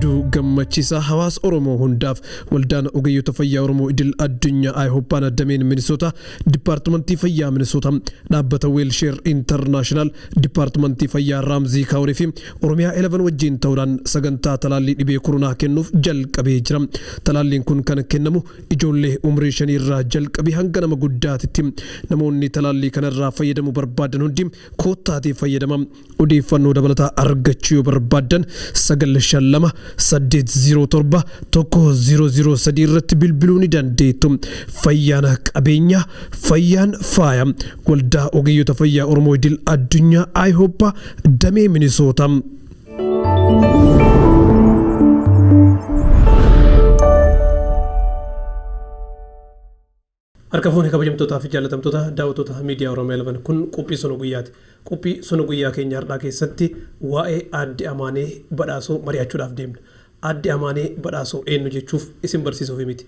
Oduu gammachiisaa hawaasa Oromoo hundaaf. Waldaan Ogeeyyota Fayyaa Oromoo Idil Addunyaa IHOPAan dameen Minisoota, Dipaartimantii Fayyaa Minisoota, dhaabbata Weelsheer Intarnaashinaal, Dipaartimantii Fayyaa Raamzii Kaawurii fi Oromiyaa 11 wajjin ta'uudhaan sagantaa talaallii dhibee koronaa kennuuf jalqabee jira. Talaalliin kun kan kennamu ijoollee umrii 5 irraa jalqabee hanga nama guddaatitti. Namoonni talaallii kanarraa fayyadamuu barbaadan hundi koottaatii fayyadama. Odeeffannoo dabalataa argachuu yoo barbaaddan 952 807 1003 irratti bilbiluu ni dandeettu. Fayyaan qabeenya, fayyaan faaya. Waldaa Ogeeyyota Fayyaa Oromoo Idil Addunyaa IHOPA damee Minisoota. Harka fuune kabajamtootaa fi jaallatamtoota daawwattoota miidiyaa Oromiyaa 11, kun qophii sona guyyaati. Qophii sona guyyaa keenya har'aa keessatti waa'ee Aadde Amaanee Badhaasoo mari'achuudhaaf deemna. Aadde Amaanee Badhaasoo eenyu jechuuf isin barsiisuuf miti.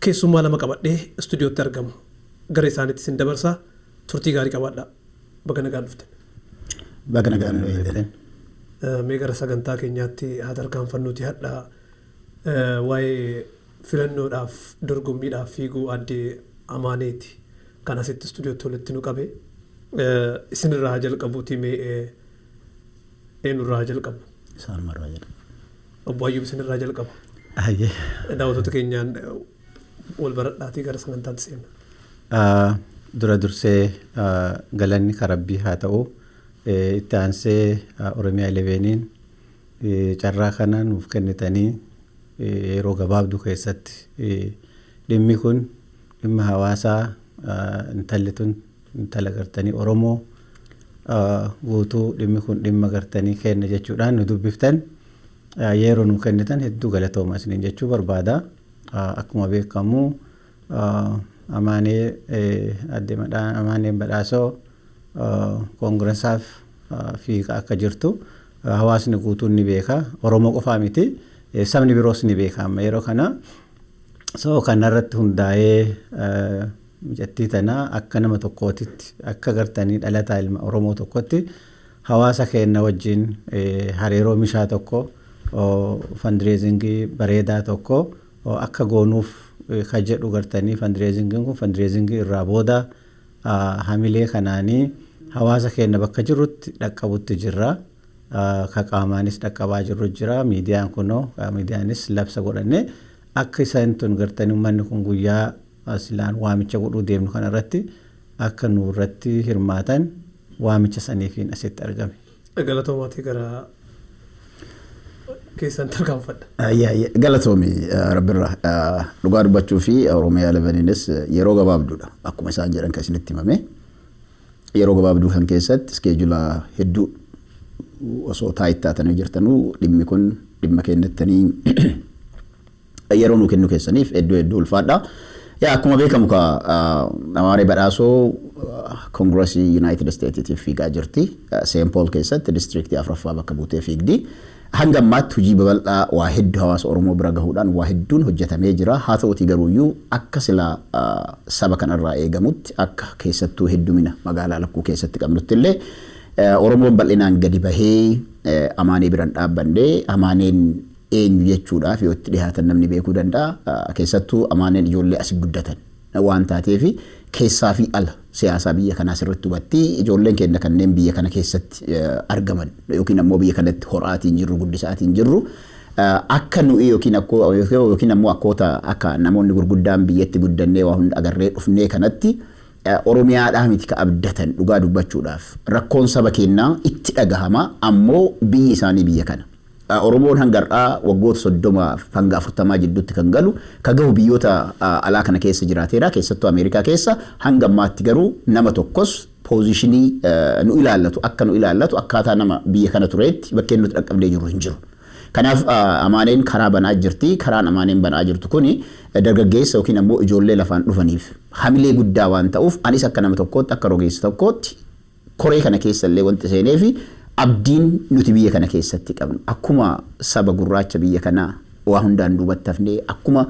Keessummaa lama qabadhee istuudiyootti argamu. Gara isaaniitti isin dabarsaa, turtii gaarii qabaadhaa. Baga nagaan dhuftan. Baga nagaan nu eegdan. Mee gara sagantaa keenyaatti haa tarkaanfannuuti hadhaa waa'ee filannoodhaaf dorgommiidhaaf fiiguu Aadde Amaaneeti kan asitti istuudiyootti walitti nu qabe. Isinirraa haa jalqabuutii, mee eenyurraa haa jalqabu? Isaanumarraa jalqabu. Obbo Ayyub, isinirraa jalqaba. Hayyee. Daawwattoota keenyaan wal baradhaatii gara sagantaatti seenna. Dura dursee galanni ka Rabbii haa ta'u. Itti aansee Oromiyaa 11iin carraa kana nuuf kennitanii yeroo gabaabduu keessatti dhimmi kun dhimma hawaasaa, intalli tun intala gartanii Oromoo guutuu, dhimmi kun dhimma gartanii kenna jechuudhaan nu dubbiftan, yeroo nu kennitan hedduu galatooma isiniin jechuu barbaada. Akkuma beekamu Amaanee, Adde Amaaneen Badhaasoo koongirasaaf fiigaa akka jirtu hawaasni guutuun ni beeka. Oromoo qofaa miti, sabni biroos ni beeka amma yeroo kana. So kanarratti hundaa'ee mucattii tana akka nama tokkootitti, akka gartanii dhalataa ilma Oromoo tokkotti, hawaasa keenya wajjin hariiroo mishaa tokko, fundraisingii bareedaa tokko akka goonuuf ka jedhu gartanii, fundraisingiin kun fundraisingii irraa booda hamilee kanaanii hawaasa keenya bakka jirrutti dhaqqabutti jirra. Ka qaamaanis dhaqqabaa jirru jira. Miidiyaan kunoo miidiyaanis labsa godhanne akka isaan tun gartanii uummanni kun guyyaa silaan waamicha godhuu deemnu kanarratti akka nu irratti hirmaatan waamicha saniifiin asitti argame. Galatoomaatii gara keessan tarkaanfadha. Galatoomi Rabbirra. Dhugaa dubbachuu fi Oromiyaa 11iinis yeroo gabaabduudha. Akkuma isaan jedhan kan isinitti himame. Yeroo gabaabduu kan keessatti schedule hedduu osoo taayittaatanii jirtanuu dhimmi kun dhimma kennettanii yeroo nu kennu keessaniif hedduu hedduu ulfaadha. Yaa, akkuma beekamu ka Amaaree Badhaasoo Koongirasii United Statesiitiif fiigaa jirti. Saint Paul keessatti districtii afuraffaa bakka buutee fiigdi. Hanga ammaatti hojii babal'aa waa hedduu hawaasa Oromoo bira gahuudhaan waa hedduun hojjetamee jira. Haa ta'utii garuuyyuu akka silaa saba kanarraa eegamutti, akka keessattuu heddumina magaalaa lakkuu keessatti qabnutti illee Oromoon bal'inaan gadi bahee Amaanee biran dhaabbanne. Amaaneen eenyu jechuudhaaf yoo itti dhihaatan namni beekuu danda'a. Keessattuu Amaaneen ijoollee asi guddatan waan taateef keessaa fi ala siyaasaa biyya kanaa sirriitti hubatti. Ijoolleen keenya kanneen biyya kana keessatti argaman yookiin ammoo biyya kanatti horaatiin jirru, guddisaatiin jirru, akka nuyi yookiin akkoo yookiin ammoo akkoota akka namoonni gurguddaan biyyatti guddannee waa hunda agarree dhufnee kanatti Oromiyaadhaa miti ka abdatan. Dhugaa dubbachuudhaaf rakkoon saba keenyaa itti dhagahama, ammoo biyyi isaanii biyya kana. Oromoon hanga har'aa waggoota 30 hanga 40 jidduutti kan galu ka gahu biyyoota alaa kana keessa jiraateera, keessattuu Ameerikaa keessa. Hanga ammaatti garuu nama tokkos positionii nu ilaallatu, akka nu ilaallatu, akkaataa nama biyya kana tureetti bakkeen nuti dhaqqabnee jirru hin jiru. Kanaaf Amaaneen karaa banaa jirti. Karaan Amaaneen banaa jirtu kuni dargaggeessa yookiin ammoo ijoollee lafaan dhufaniif hamilee guddaa waan ta'uuf, anis akka nama tokkootti, akka rogeessa tokkootti koree kana keessa illee wanti seenee fi abdiin nuti biyya kana keessatti qabnu, akkuma saba gurraacha biyya kanaa waa hundaan duubatti hafnee, akkuma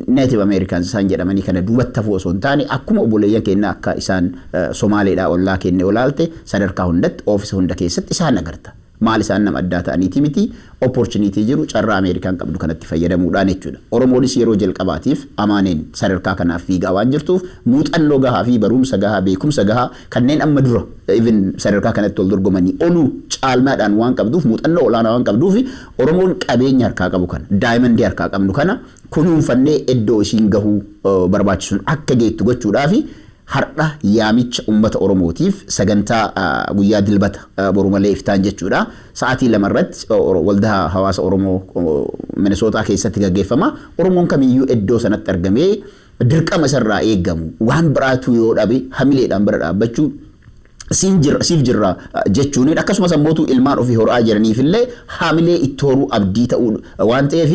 Native Americans isaan jedhamanii kana duubatti hafuu osoo hin taane, akkuma obboleeyyan keenya akka isaan Somaaleedhaa ollaa keenya olaalte sadarkaa hundatti, oofisa hunda keessatti isaan agarta. Maal isaan nama addaa ta'aniiti miti, opportunity jiru, carraa Ameerikaan qabdu kanatti fayyadamuudhaan jechuudha. Oromoonis yeroo jalqabaatiif Amaaneen sadarkaa kanaaf fiigaa waan jirtuuf, muuxannoo gahaa fi barumsa gahaa, beekumsa gahaa kanneen amma dura even sadarkaa kanatti wal dorgomanii oluu caalmaadhaan waan qabduuf, muuxannoo olaanaa waan qabduuf, Oromoon qabeenya harkaa qabu kana, diamond harkaa qabnu kana kunuunfannee iddoo isiin gahuu barbaachisuun akka geettu gochuudhaafi har'a yaamicha ummata Oromootiif sagantaa guyyaa Dilbata, boru malee iftaan jechuudha. Sa'aatii 2 irratti waldaa hawaasa Oromoo Minisootaa keessatti gaggeeffama. Oromoon kamiyyuu iddoo sanatti argamee dirqama isarraa eeggamu, waan biraatu yoo dhabe hamileedhaan bira dhaabbachuu, siif jirra jechuun, akkasumas ammootu ilmaan ofii horaa jiraniif illee hamilee itti horuu, abdii ta'uu waan ta'eef,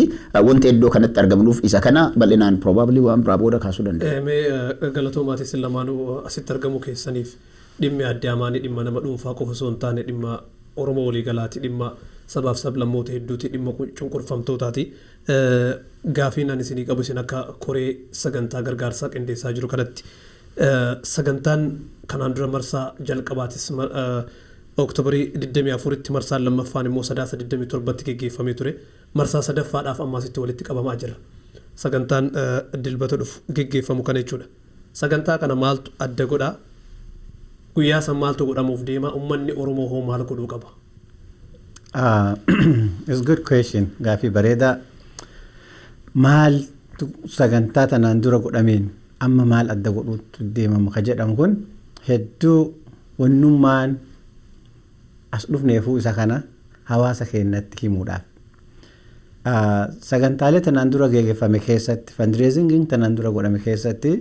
wanti iddoo kanatti argamnuuf isa kana. Bal'inaan probably waan biraa booda kaasuu danda'a. Mee galatoomaatis lamaanuu asitti argamuu keessaniif. Dhimmi adde Amaanii dhimma nama dhuunfaa qofa osoo hin taane dhimma Oromoo waliigalaati, dhimma sabaaf sablammoota hedduuti, dhimma cunqurfamtootaati. Gaafiin ani isinii qabu, isin akka koree sagantaa gargaarsaa qindeessaa jiru kanatti, sagantaan kanaan dura marsaa jalqabaatis Oktoobarii 24tti, marsaan lammaffaan immoo Sadaasa 27tti geggeeffamee ture. Marsaa sadaffaadhaaf ammaasitti walitti qabamaa jira. Sagantaan Dilbata dhufu geggeeffamu kana jechuudha. Sagantaa kana maaltu adda godhaa? Guyyaa san maaltu godhamuuf deema? Uummanni Oromoo hoo maal godhuu qaba? It's good question. Gaafii bareedaa. Maaltu sagantaa tanaan dura godhameen amma maal adda godhuutu deemamu ka jedhamu kun hedduu wannummaan as dhufneefuu isa kana hawaasa keenyatti himuudhaaf. Sagantaalee tanaan dura geggeeffame keessatti, fundraising tanaan dura godhame keessatti,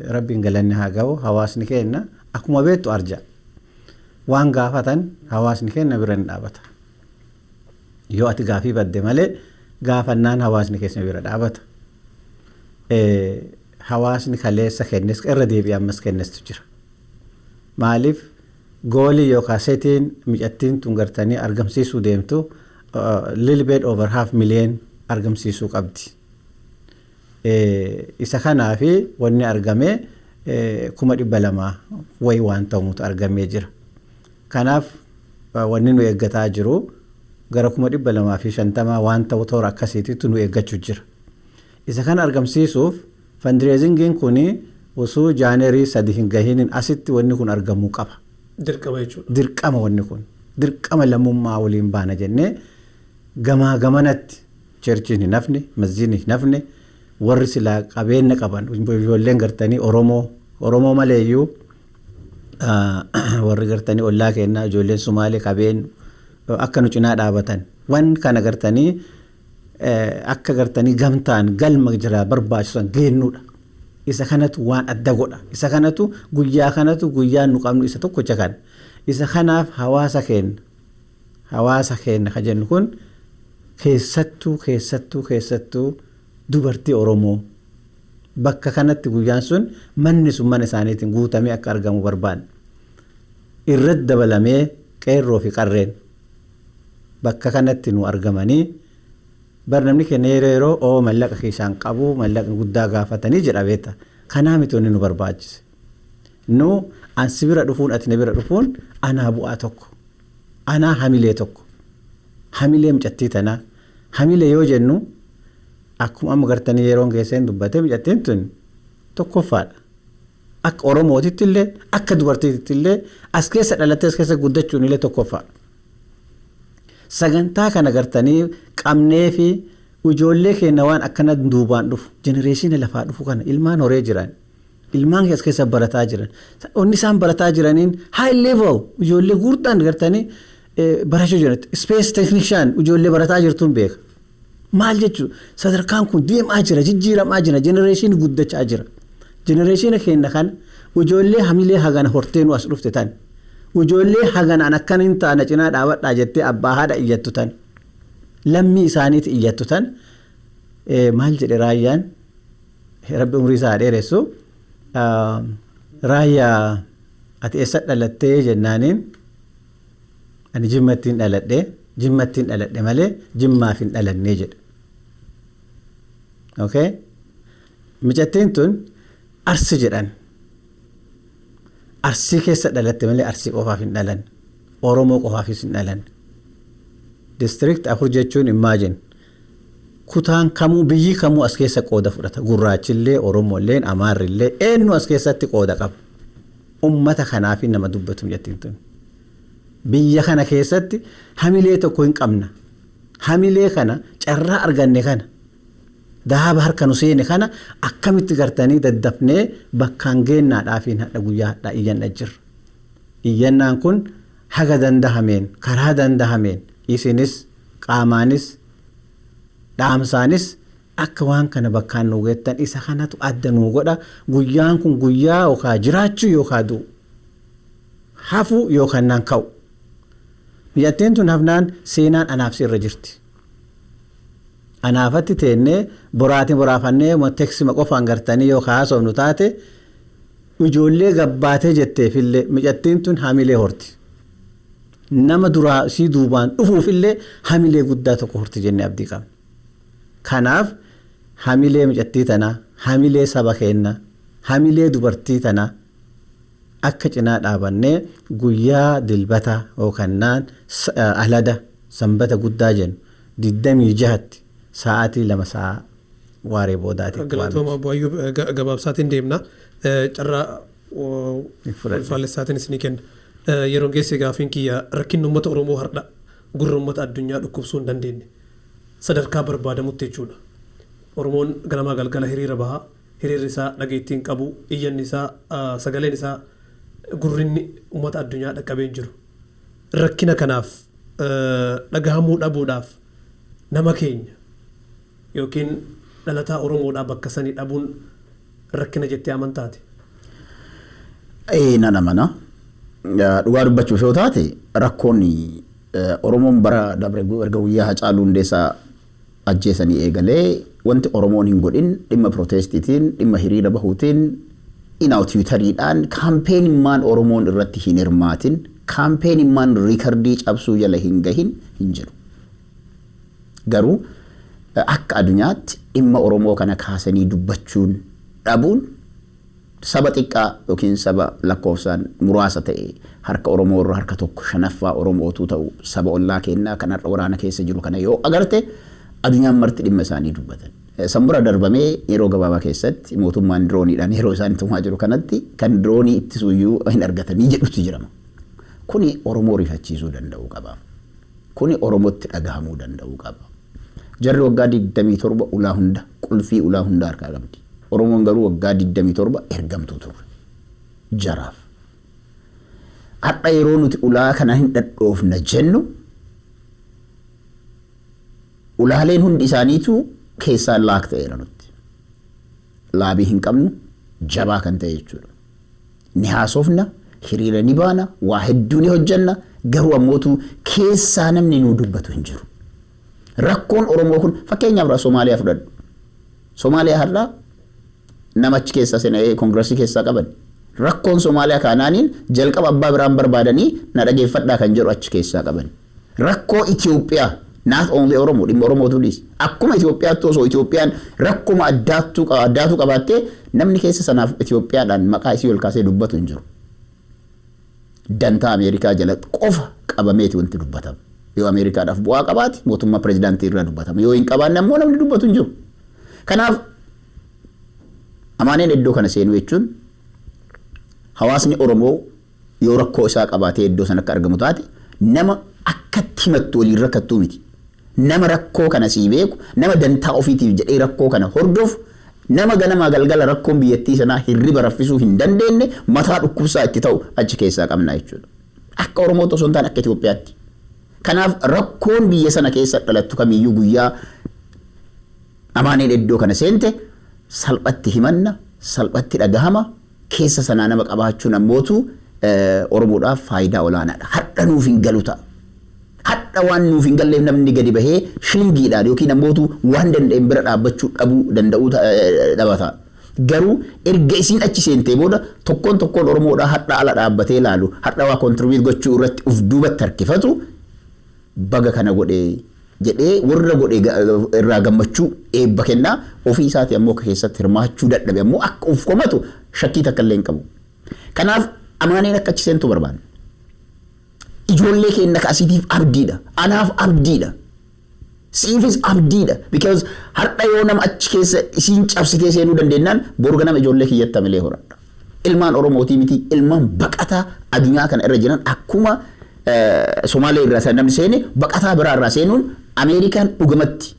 rabbiin galanni haa ga'u, hawaasni keenya akkuma beektu arja. Waan gaafatan hawaasni keenya bira ni dhaabata. Yoo ati gaafii badde malee gaafannaan hawaasni keessa bira dhaabata. Hawaasni kaleessa kennes irra deebi'ee ammas kennestu jira. Maaliif, goal yookaan setiin micattiin tun gartanii argamsiisuu deemtu little bit over half million argamsiisuu qabdi. Isa kanaafi wanni argame 200,000 wayi waan ta'umutu argamee jira. Kanaaf wanni nu eeggataa jiru gara 250,000 waan ta'u toora akkasiititu nu eeggachuu jira. Isa kana argamsiisuuf fundraisingiin kun osoo January 3 hin gahinin asitti wanni kun argamuu qaba. Dirqama jechuudha. Dirqama wanni kun. Dirqama lammummaa waliin baana jennee gamaa gamanatti churchiin hin hafne, masjiidni hin hafne, warri silaa qabeenya qaban, ijoolleen gartanii Oromoo, Oromoo maleeyyuu warri gartanii ollaa kennaa, ijoolleen Sumaalee qabeen akka nu cinaa dhaabatan, waan kana gartanii akka gartanii gamtaan galma jira barbaachisan geennuudha. Isa kanatu waan adda godha. Isa kanatu guyyaa kanatu guyyaan nu qabnu isa tokkocha kana. Isa kanaaf hawaasa keenya ka jennu kun keessattuu keessattuu keessattuu dubartii Oromoo bakka kanatti guyyaan sun manni sun mana isaaniitiin guutamee akka argamu barbaanna. Irratti dabalamee qeerroo fi qarreen bakka kanatti nu argamanii bar namni keenya yeroo yeroo oo mallaqa keessaan qabu, mallaqa guddaa gaafatanii jedha beekta. Kanaa miti wanni nu barbaachise. Nu ansi bira dhufuun, ati na bira dhufuun anaa bu'aa tokko. Anaa hamilee tokko. Hamilee mucattii tanaa. Hamilee yoo jennu, akkuma amma gartanii yeroon keesseen dubbate, mucattiin tun tokkoffaadha. Akka Oromootitti illee, akka dubartiitti illee, as keessa dhalattee as keessa guddachuun illee tokkoffaadha. Sagantaa kana gartanii qabnee fi ijoollee keenya waan akkana duubaan dhufu, generation lafaa dhufu kana, ilmaan horee jiran, ilmaan as keessa barataa jiran, onni isaan barataa jiraniin high level ijoollee gurguddaan gartanii barachuu jiran, space technician ijoollee barataa jirtuun beeka. Maal jechuun, sadarkaan kun deemaa jira, jijjiiramaa jira, generation guddachaa jira. Generation keenya kana ijoollee hamilee hagana hortee nu as dhufte tan, ijoollee haganaan akkana hin taane cinaa dhaabadhaa jettee abbaa haadha iyyattu tan, lammii isaaniiti iyyattu tan, maal jedhe Raayyaan, rabbi umurii isaa dheeressu, "Raayyaa, ati eessa dhalattee?" jennaaniin, "Ani Jimmattiin dhaladhe, Jimmattiin dhaladhe malee Jimmaaf hin dhalannee" jedhe. Okay? Micattiin tun Arsi jedhan. Arsii keessa dhalatte malee Arsii qofaaf hin dhalanne. Oromoo qofaafis hin dhalanne. District 4 jechuun, imagine, kutaan kamuu, biyyi kamuu as keessa qooda fudhata. Gurraachillee, Oromoollee, Amaarrillee, eenyu as keessatti qooda qaba. Ummata kanaaf nama dubbatu jettiin tun. Biyya kana keessatti hamilee tokko hin qabna. Hamilee kana, carraa arganne kana, daaba harka nu seene kana akkamitti gartanii daddafnee bakkaan geennaadhaafiin hadha guyyaa hadhaa iyyanna jirra. Iyyannaan kun haga dandahameen, karaa dandahameen, isinis qaamaanis dhaamsaanis akka waan kana bakkaan nu geettan, isa kanatu adda nuu godha. Guyyaan kun guyyaa yookaan jiraachuu yookaan du'u, hafuu yookaan naan ka'u. Biyyattiin tun hafnaan seenaan anaaf sirra jirti. Anaafatti teennee boraatiin boraafannee teksima qofaan gartanii yookaan haasofnu taate, ijoollee gabbaatee jetteefillee micattiin tun hamilee horti. Nama duraa sii duubaan dhufuufillee hamilee guddaa tokko horti jennee abdii qabna. Kanaaf hamilee micattii tanaa, hamilee saba keenyaa, hamilee dubartii tanaa akka cinaa dhaabannee guyyaa Dilbataa yookaan alada Sanbata guddaa jennu 26tti sa'aatii 2 sa'a waaree boodaati. Galatooma Obbo Ayyub, gabaabsaatiin deemna. Carraa ulfaallessaatiin isinii kenna. Yeroo geesse gaafiin kiyya, rakkinni uummata Oromoo har'a gurra uummata addunyaa dhukkubsuu hin dandeenye sadarkaa barbaadamutti jechuudha. Oromoon ganamaa galgala hiriira bahaa, hiriirri isaa dhageettiin qabu, iyyanni isaa, sagaleen isaa gurrinni uummata addunyaa dhaqqabee hin jiru. Rakkina kanaaf dhagahamuu dhabuudhaaf nama keenya yookiin dhalataa Oromoodhaa bakka sanii dhabuun rakkina jettee amantaati? Ee, nan amana. Dhugaa dubbachuuf yoo taate, rakkoon Oromoon bara dabre erga guyyaa Hacaaluu Hundeessaa ajjeesanii eegalee wanti Oromoon hin godhin dhimma protestiitiin, dhimma hiriira bahuutiin, inaaw Twitteriidhaan campaignimmaan Oromoon irratti hin hirmaatin, campaignimmaan recordii cabsuu jala hin gahin hin jiru. Garuu akka addunyaatti dhimma Oromoo kana kaasanii dubbachuun dhabuun, saba xiqqaa yookiin saba lakkoofsaan muraasa ta'e harka Oromoo irra harka tokko shanaffaa Oromootu ta'u, saba ollaa kennaa kan har'a waraana keessa jiru kana yoo agarte, addunyaan marti dhimma isaanii dubbatan. San bira darbamee yeroo gabaabaa keessatti mootummaan droneiidhaan yeroo isaan tumaa jiru kanatti kan droneii ittisuuyyuu hin argatanii jedhutu jirama. Kuni Oromoo rifachiisuu danda'uu qaba. Kuni Oromootti dhagahamuu danda'uu qaba. Jarri waggaa 27 ulaa hunda, qulfii ulaa hunda harkaa qabdi. Oromoon garuu waggaa 27 ergamtuu turre. Jaraaf. Har'a yeroo nuti ulaa kana hin dhadhoofna jennu, ulaaleen hundi isaaniitu keessaan lock ta'eera nutti. Lobby hin qabnu jabaa kan ta'e jechuudha. Ni haasofna, hiriira ni baana, waa hedduu ni hojjenna, garuu ammootu keessaa namni nuu dubbatu hin jiru. Rakkoon Oromoo kun, fakkeenyaaf, Somaaliyaa fudhadhu. Somaaliyaa har'aa nama achi keessaa seenee Congressii keessaa qaban. Rakkoon Somaaliyaa kaanaaniin jalqaba abbaa biraan barbaadanii na dhageeffadhaa kan jedhu achi keessaa qaban. Rakkoo Itoophiyaa, not only Oromoo, dhimma Oromootu dhiisi. Akkuma Itoophiyaatti osoo Itoophiyaan rakkoma addaatu qabaattee, namni keessa sanaaf Itoophiyaadhaan maqaa isii ol kaasee dubbatu hin jiru. Dantaa Ameerikaa jala qofa qabameeti wanti dubbatamu. Yoo Ameerikaadhaaf bu'aa qabaate, mootummaa pirezidaantii irraa dubbatama. Yoo hin qabaanne ammoo namni dubbatu hin jiru. Kanaaf Amaaneen iddoo kana seenuu jechuun, hawaasni Oromoo yoo rakkoo isaa qabaatee iddoo sana akka argamu taate, nama akkatti himattu waliin rakkattuu miti. Nama rakkoo kana sii beeku, nama dantaa ofiitiif jedhee rakkoo kana hordofu, nama ganamaa galgala rakkoon biyyattii sanaa hirriba raffisuu hin dandeenye, mataa dhukkubsaa itti ta'u achi keessaa qabna jechuudha. Akka Oromootti osoo hin taane akka Itoophiyaatti. Kanaaf rakkoon biyya sana keessa dhalattu kamiyyuu guyyaa Amaaneen iddoo kana seente salphatti himanna, salphatti dhagahama, keessa sanaa nama qabaachuun ammootu Oromoodhaaf faayidaa olaanaadha. Hadha nuuf hin galu ta'a. Hadha waan nuuf hin galleef namni gadi bahee shilingiidhaan yookiin ammootu waan danda'een bira dhaabbachuu dhabuu danda'uu dhaba ta'a. Garuu erga isiin achi seentee booda tokkoon tokkoon Oromoodhaa hadha ala dhaabbatee ilaalu, hadha waa contribute gochuu irratti uf duubatti harkifatu, baga kana godhee jedhee warra godhe irraa gammachuu eebba kennaa, ofii isaati ammoo akka keessatti hirmaachuu dadhabe ammoo akka uf komatu shakkii takka illee hin qabu. Kanaaf Amaaneen akka achi seentu barbaanna. Ijoollee keenya kaasiitiif abdiidha. Anaaf abdiidha. Siifis abdiidha. Because har'a yoo nama achi keessa isiin cabsitee seenuu dandeenyaan, boru ganama ijoollee kiyyatti hamilee horadha. Ilmaan Oromootii miti, ilmaan baqataa addunyaa kana irra jiran, akkuma Somaalee irraa namni seene baqataa biraa irraa seenuun, Ameerikaan dhugamatti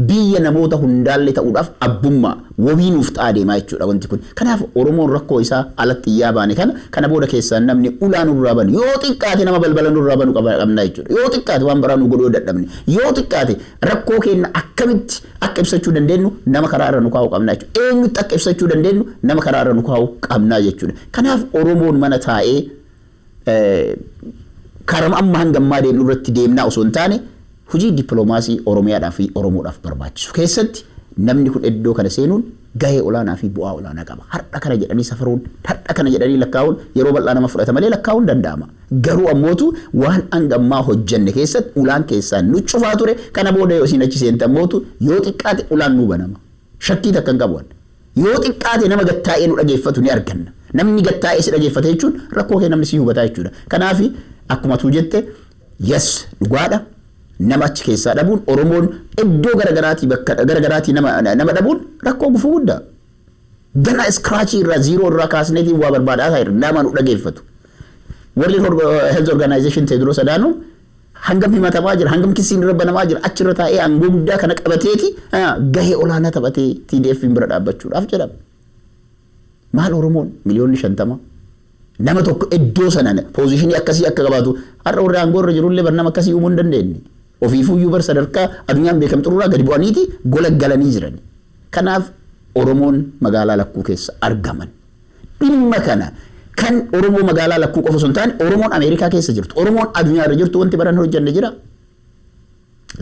biyya namoota hundaallee ta'uudhaaf abbummaa wabii nuuf ta'aa deemaa jechuudha wanti kun. Kanaaf Oromoon rakkoo isaa alatti iyyaa baane kana booda keessaan namni ulaa nurraa banu, yoo xiqqaate nama balbala nurraa banu qabna jechuudha. Yoo xiqqaate waan biraa nu godhuu dadhabne, yoo xiqqaate rakkoo keenya akkamitti akka ibsachuu dandeenyu nama karaa irra nu kaa'uu qabna jechuudha. Eenyutti akka ibsachuu dandeenyu nama karaa irra nu kaa'uu qabna jechuudha. Kanaaf Oromoon mana taa'ee karama amma hanga ammaa deemnu irratti deemnaa osoo hin taane, hojii dippiloomaasii Oromiyaadhaa fi Oromoodhaaf barbaachisu keessatti namni kun iddoo kana seenuun gahee olaanaa fi bu'aa olaanaa qaba. Har'a kana jedhanii safaruun, har'a kana jedhanii lakkaa'uun yeroo bal'aa nama fudhata malee lakkaa'uun danda'ama. Garuu ammootu waan hanga ammaa hojjenne keessatti ulaan keessaan nu cufaa ture, kana booda yoo isin achi seente ammootu yoo xiqqaate ulaan nu banama. Shakkii takka hin qabu. Yoo xiqqaate nama gattaa'ee nu dhageeffatu ni arganna. Namni gattaa'ee si dhageeffate jechuun rakkoo kee namni si hubataa jechuudha. Kanaaf akkuma tuu jette, yes, dhugaadha. Nama achi keessaa dhabuun, Oromoon iddoo garaagaraatii bakka garaagaraatii nama dhabuun rakkoo gufuu guddaa. Gana scratch irraa, zero irraa kaasneetiin waa barbaadaa ta'e nama nu dhageeffatu. World Health Organization, Tedros Adhanom hangam himatamaa jira, hangam kisiin irra banamaa jira, achirra taa'ee aangoo guddaa kana qabateeti gahee olaanaa taphatee TDF bira dhaabbachuudhaaf jedhama. Maal Oromoon miliyoonni 50 nama tokko iddoo sana position akkasii akka qabaatu, har'a warri aangoo irra jirullee bar nama akkasii uumuu hin dandeenye. Ofiifuyyuu bar sadarkaa addunyaan beekamtu irraa gadi bu'aniiti gola galanii jiran. Kanaaf Oromoon magaalaa lakkuu keessa argaman dhimma kana kan Oromoo magaalaa lakkuu qofa osoo hin taane, Oromoon Ameerikaa keessa jirtu, Oromoon addunyaa irra jirtu, wanti baran hojjenne jira.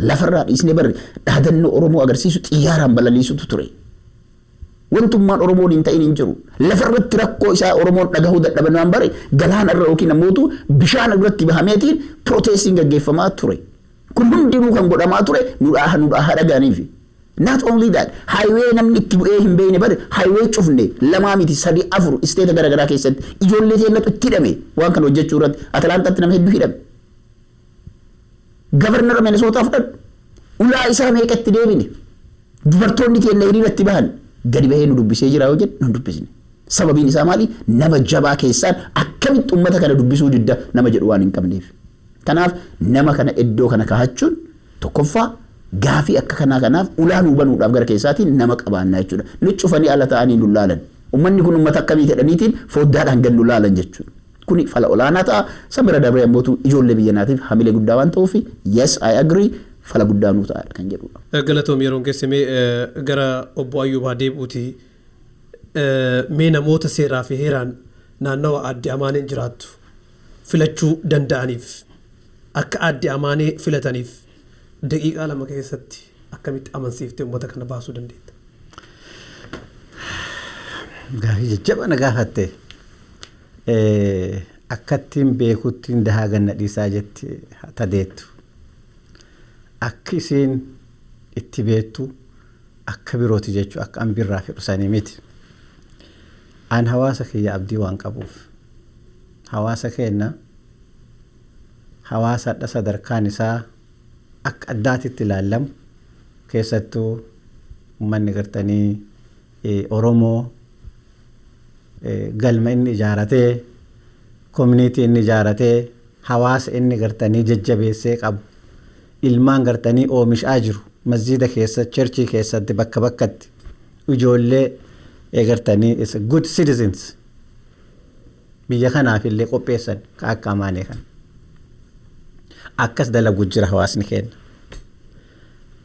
Lafarraa dhiisnee barre dhaadannoo Oromoo agarsiisu xiyyaaraan balaliisutu ture. Wantummaan Oromoon hin ta'in hin jiru. Lafarratti rakkoo isaa Oromoon dhagahuu dadhaban waan bare galaana irra yookiin ammootu bishaan irratti bahameetiin protestiin gaggeeffamaa ture. Kun hundinuu kan godhamaa ture nu dhaha dhagaaniifi. Not only that, highway namni itti bu'ee hin beekne bare highway cufne, lamaa miti, sadi, afur, state garaagaraa keessatti ijoollee teellatu itti hidhame. Waan kana hojjechuu irratti Atalaantaatti nama hedduu hidhame. Governor Minnesota fudhadhu. Ulaa isaa meeqatti deebine. Dubartoonni keenya hiriiratti bahan gadi bahee nu dubbisee jira yoo jedhu nu dubbisne. Sababiin isaa maali? Nama jabaa keessaan akkamitti uummata kana dubbisuu didda nama jedhu waan hin qabneef. Kanaaf nama kana iddoo kana kaa'achuun tokkoffaa gaafii akka kanaa kanaaf ulaa nuu banuudhaaf gara keessaatiin nama qabaannaa jechuudha. Nu cufanii ala ta'anii nu laalan. Uummanni kun uummata akkamii jedhaniitiin foddaadhaan gad nu laalan jechuudha. Kuni fala olaanaa ta'a. San bira dabree ammootu ijoollee biyya naatiif hamilee guddaa waan ta'uuf, yes, I agree, fala guddaa nuu ta'a kan jedhudha. Galatoom, yeroon keessamee gara obbo Ayyuubaa deebi'uuti. Mee namoota seeraa fi heeraan naannawa aadde Amaaneen jiraattu filachuu danda'aniif, akka aadde Amaanee filataniif daqiiqaa 2 keessatti akkamitti amansiiftee uummata kana baasuu dandeetta? Gaafii jajjaba na gaafatte. Akkattiin beekuttiin dahaa ganna dhiisaa jetti tadeettu. Akki isiin itti beektu akka birooti jechuu akka an birraa fedhu sanii miti. An hawaasa kiyya abdii waan qabuuf, hawaasa keenya hawaasadha sadarkaan isaa akka addaatitti ilaallamu, keessattuu uummanni gartanii Oromoo galma inni ijaaratee, community inni ijaaratee, hawaasa inni gartanii jajjabeessee qabu, ilmaan gartanii oomishaa jiru, masjiida keessa, church keessatti, bakka bakkatti ijoollee gartanii is good citizens biyya kanaaf illee qopheessan ka akka Amaanee kana. Akkas dalagu jira hawaasni keenya.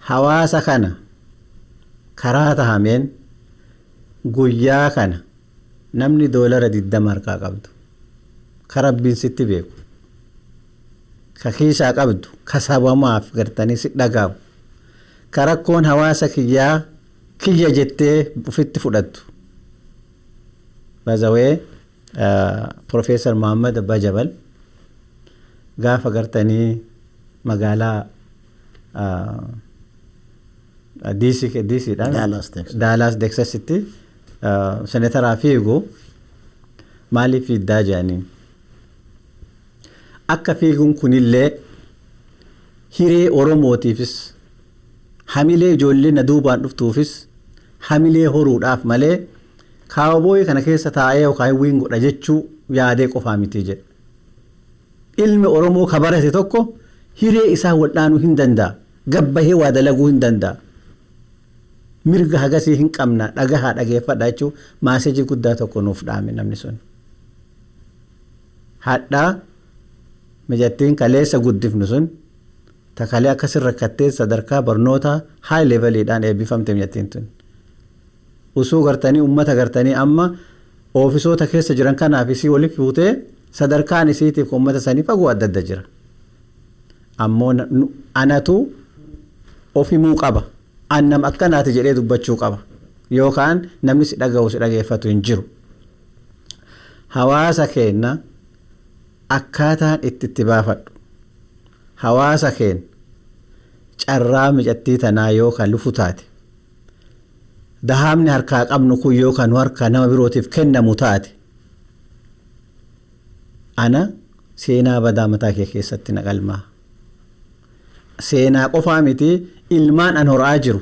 Hawaasa kana karaa tahameen guyyaa kana namni doolara 20 harkaa qabdu, ka Rabbiin sitti beeku, ka kiisaa qabdu, ka sabamaaf gartanii si dhagaamu, ka rakkoon hawaasa kiyyaa kiyya jettee ofitti fudhattu. Bazawee Profeesar Muhammad Abbaa Jabal gaafa gartanii magaalaa DC DCdhaan Dallas, Texas. Dallas Texasitti senataraa fiigu, maaliif fiiddaa jedhaniin. Akka fiiguun kunillee hiree Oromootiifis, hamilee ijoollee na duubaan dhuftuufis hamilee horuudhaaf malee cowboy kana keessa taa'ee yookaan win godha jechuu yaadee qofaa miti jedha. Ilmi Oromoo ka barate tokko hiree isaa wal'aanuu hin danda'a. Gabbahee waa dalaguu hin danda'a. Mirga hagasii hin qabna, dhagahaa, dhageeffadha jechuun message guddaa tokko nuuf dhaame namni sun. Hadhaa mijattiin kaleessa guddifnu sun takalee akkasin rakkattee sadarkaa barnoota high leveliidhaan eebbifamte mijattiin tun. Usuu gartanii uummata gartanii amma oofisoota keessa jiran kanaaf isii waliif fuutee sadarkaan isiitiif uummata sanii fagoo adda adda jira. Ammoo anatu of himuu qaba. Annam akkanaati jedhee dubbachuu qaba. Yookaan namni si dhaga'u si dhageeffatu hin jiru. Hawaasa keenya akkaataan itti itti baafadhu. Hawaasa keenya carraa micattii tanaa yoo kan lufu taate, dahaamni harkaa qabnu kun yoo kan harkaa nama birootiif kennamu taate, ana seenaa badaa mataa kee keessatti na qalmaa. Seenaa qofaa miti, ilmaan an horaa jiru.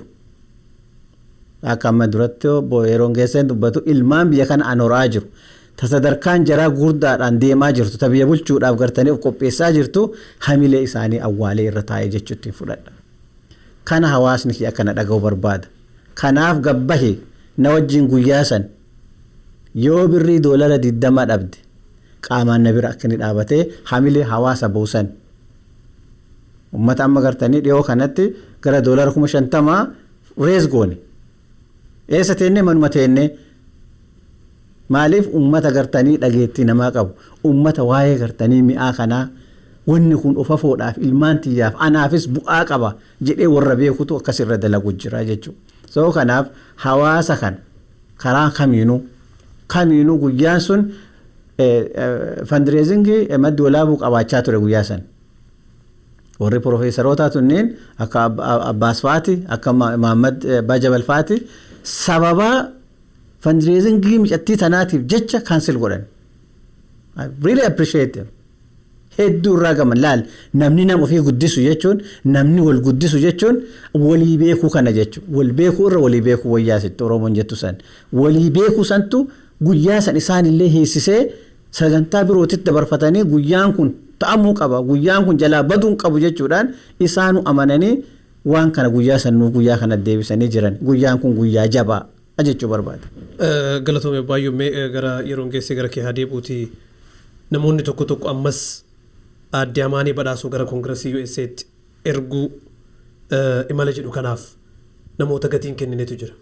Akka amma duratti yeroon keessan dubbatu, ilmaan biyya kana an horaa jiru. Ta sadarkaan jaraa gurdaadhaan deemaa jirtu, ta biyya bulchuudhaaf gartanii of qopheessaa jirtu, hamilee isaanii awwaalee irra taa'ee jechuutti fudhadha. Kana hawaasni kiyya akkana dhaga'u barbaada. Kanaaf gabbahe na wajjin guyyaa san yoo birrii $20 dhabde qaamaan na bira akka inni dhaabatee hamilee hawaasa buusan. Uummata amma gartanii dhiyoo kanatti gara $50,000 raise goone. Eessa teennee? Manuma teennee. Maaliif? Uummata gartanii dhageettii namaa qabu. Uummata waa'ee gartanii mi'aa kanaa, wanni kun of afoodhaaf, ilmaan tiyyaaf, anaafis bu'aa qaba jedhee warra beekutu akkasirra dalagu jira jechuudha. So kanaaf hawaasa kana karaa kamiinuu guyyaan sun fundraising Maddi Walaabuu qabaachaa ture guyyaa san. Warri piroofeesaroota tunneen akka Abbaas fa'aati, akka Mahammad Abbaa fa'aati, sababa fundraising micattii tanaatiif jecha cancel godhan. I really appreciate them. Hedduu irraa gaman laal. Namni nama ofii guddisu jechuun, namni wal guddisu jechuun walii beekuu kana jechuun, wal beekuu irra walii beekuu wayyaa sitti Oromoon jettu san, walii beekuu santu guyyaa san isaanillee hiisisee sagantaa birootitti dabarfatanii, guyyaan kun ta'amuu qaba, guyyaan kun jalaa baduu qabu jechuudhaan isaanu amananii waan kana guyyaa san guyyaa kana deebisanii jiran. Guyyaan kun guyyaa jabaa jechuu barbaada. Galatoome baay'ee. Gara yeroon geessee gara kee haa deebi'uuti. Namoonni tokko tokko ammas aadde Amaanii Badhaasoo gara Koongiresii USA'tti erguu imala jedhu kanaaf namoota gatiin kenninetu jira.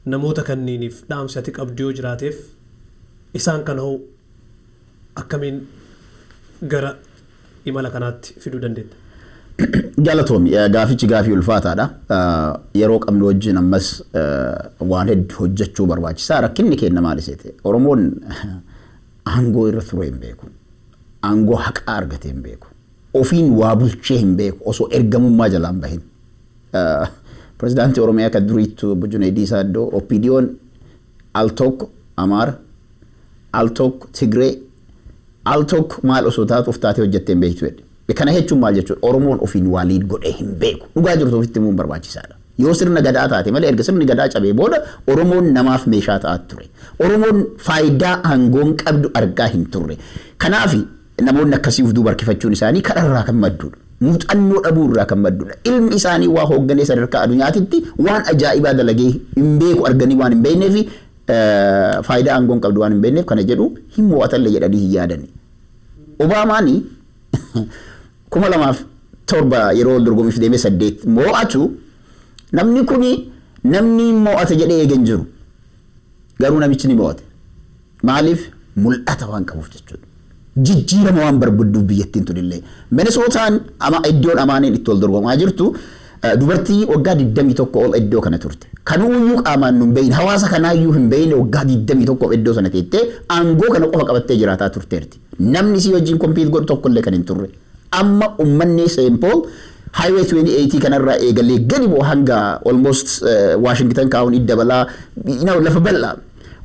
Namoota kanniiniif dhaamsi ati qabdu yoo jiraateef, isaan kana hoo akkamiin gara imala kanaatti fiduu dandeetta? Galatoomi, gaafichi gaafii ulfaataadha. Yeroo qabnu wajjin ammas waan hedduu hojjechuu barbaachisaa. Rakkinni keenya maal iseete? Oromoon aangoo irra ture hin beeku. Aangoo haqaa argatee hin beeku. Ofiin waa bulchee hin beeku osoo ergamummaa jalaan bahin. Pirezidaantii Oromiyaa kan duriittu obbo Junaydii Saaddoo, OPDOn al tokko Amaara, al tokko Tigree, al tokko maal osoo taatu of taatee hojjettee hin beektu jedhe. Kana jechuun maal jechuudha? Oromoon ofiin waa lead godhee hin beeku. Dhugaa jirtu ofitti himuun barbaachisaadha. Yoo sirna gadaa taate malee, erga sirni gadaa cabee booda Oromoon namaaf meeshaa ta'aa ture. Oromoon faayidaa aangoon qabdu argaa hin turre. Kanaaf namoonni akkasii of duuba harkifachuun isaanii kadharraa kan maddudha. Muuxannoo dhabuu irraa kan maddudha. Ilmi isaanii waa hoogganee sadarkaa addunyaatitti waan ajaa'ibaa dalagee hin beeku, arganii waan hin beekneef, faayidaa aangoon qabdu waan hin beekneef, kana jedhu hin mo'atallee jedhanii hin yaadani. Obaamaani 2007 yeroo dorgomiif deemee 8 mo'atu, namni kuni namni mo'ata jedhee eegan jiru. Garuu namichi ni mo'ate. Maaliif? Mul'ata waan qabuuf jechuudha. Jijjiirama waan barbaadduuf biyyattiin tunillee. Minisootaan ama iddoon Amaaniin itti wal dorgomaa jirtu, dubartii waggaa 21 ol iddoo kana turte. Kanuuyyuu qaamaan nu hin beekne, hawaasa kanaayyuu hin beekne, waggaa 21 iddoo sana teettee aangoo kana qofa qabattee jiraataa turteerti. Namni si wajjin compete godhu tokkollee kan hin turre. Amma uummanni St. Paul Highway 28 kanarraa eegalee gadi bu'u hanga almost Washington kaa'uun dabalaa lafa bal'aa.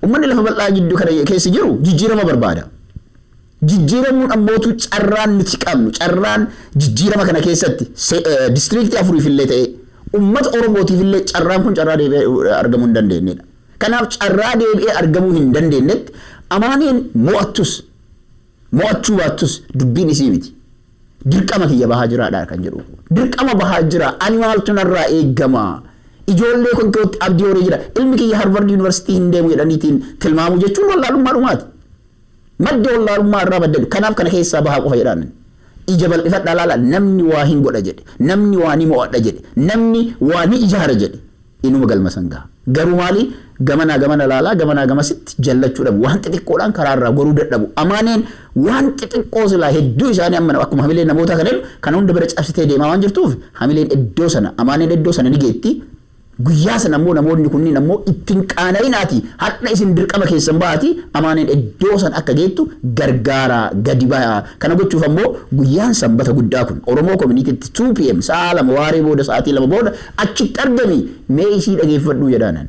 Uummanni lafa bal'aa gidduu kana keessa jiru jijjiirama barbaada. Jijjiiramuun ammootu carraan nuti qabnu, carraan jijjiirama kana keessatti district afuriif illee ta'e, uummata Oromootiif illee, carraan kun carraa deebi'ee argamuu hin dandeenyedha. Kanaaf carraa deebi'ee argamuu hin dandeenyetti Amaaneen mo'attus mo'achuu baattus dubbiin isii miti. Dirqama kiyya bahaa jiraadha kan jedhu. Dirqama bahaa jira. Ani maaltu narraa eeggama? Ijoollee kun kootti abdii horii jira. Ilmi kiyya Harvard University hin deemu jedhaniitiin tilmaamuu jechuun wallaalummaa dhumaati. Madda wallaalummaa irraa baddadu. Kanaaf kana keessaa bahaa qofa jedhaan. Ija bal'ifadhaa laala, namni waa hin godha jedhe. Namni waa ni mo'adha jedhe. Namni waa ni ijaara jedhe. Inuma galma san gaha. Garuu maali? Gamanaa gamana laalaa, gamanaa gamasitti jallachuu dhabu. Waan xixiqqoodhaan karaa irraa goruu dadhabu. Amaaneen waan xixiqqoo silaa hedduu isaanii amma akkuma hamileen namoota kan jedhu kana hunda bira cabsitee deemaa waan jirtuuf, hamileen iddoo sana, Amaaneen iddoo sana ni geetti. Guyyaa sana ammoo namoonni kunniin ammoo ittiin qaana'inaati, har'a isin dirqama keessan baati, Amaaneen iddoo sana akka geettu gargaaraa gadi bahaa. Kana gochuuf ammoo guyyaan Sanbata guddaa kun Oromoo community tti 2 p.m., sa'a 2 waaree booda, sa'aatii 2 booda achitti argami, mee isii dhageeffadhuu jedhaanan.